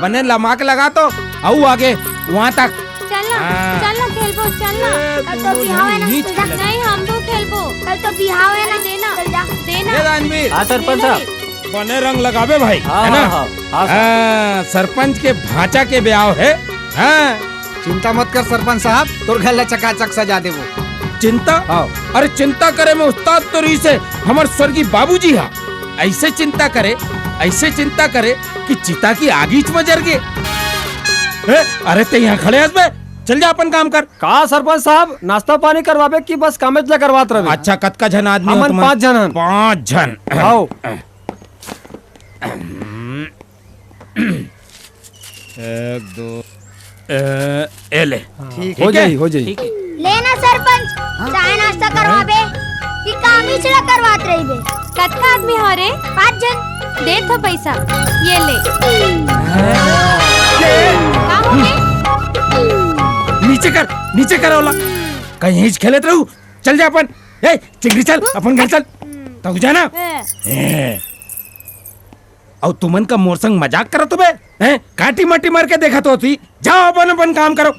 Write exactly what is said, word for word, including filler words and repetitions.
अने लमा के लगा तो, अउ आगे, वहाँ तक। चल ना, हाँ। चल ना खेलबो, चल ना। ए, कल तो बिहाव है ना, नीच चल जा। नहीं, हम तो खेलबो। कल तो बिहाव है ना, अरे देना, चल जा। देना। ये दानवीर। हाँ, सरपंच देना साहब। रे। बने रंग लगाबे भाई, हाँ, है ना? हाँ, हाँ, हाँ, सर। हाँ, सरपंच के भांचा के ब्याव है। हाँ। चिंता मत कर सरपंच साहब, तोर घर ला चकाचक सजा देबो। चिंता? हाँ। अरे चिंता करे में उस्ताद तो रहिस हे हमर स्वर्गीय बाबूजी हा। ऐसे चिंता करे, ऐसे चिंता करे कि चिता की आगीच में जर गे। ए, अरे ते यहाँ खड़े हस बे, चल जा अपन काम कर। का सरपंच साहब, नाश्ता पानी करवाबे कि बस कामेच ला करवात रहबे? अच्छा, कतका झन आदमी हो हमन तुमन? पाँच झन हन। पाँच झन। आओ। एक, दो, ए, ए ले। ठीक हो है। जाई, हो जाई। ठीक है। ले ना सरपंच, चाय नाश्ता करवाबे कि कामेच ला करवात रहिबे? कतका आदमी हो रे? पाँच झन। दे तो पैसा, ये ले। का हो गे? नीचे कर, नीचे कर ओला। कहीं हिच खेलत रहू, चल जा अपन। ए, चिंगरी चल, अपन घर चल। तू जाना। ए। ए। अउ तुमन का मोर संग मजाक करत हो बे? हैं? काटी माटी मार के देखत होती। जाओ अपन, अपन काम करो।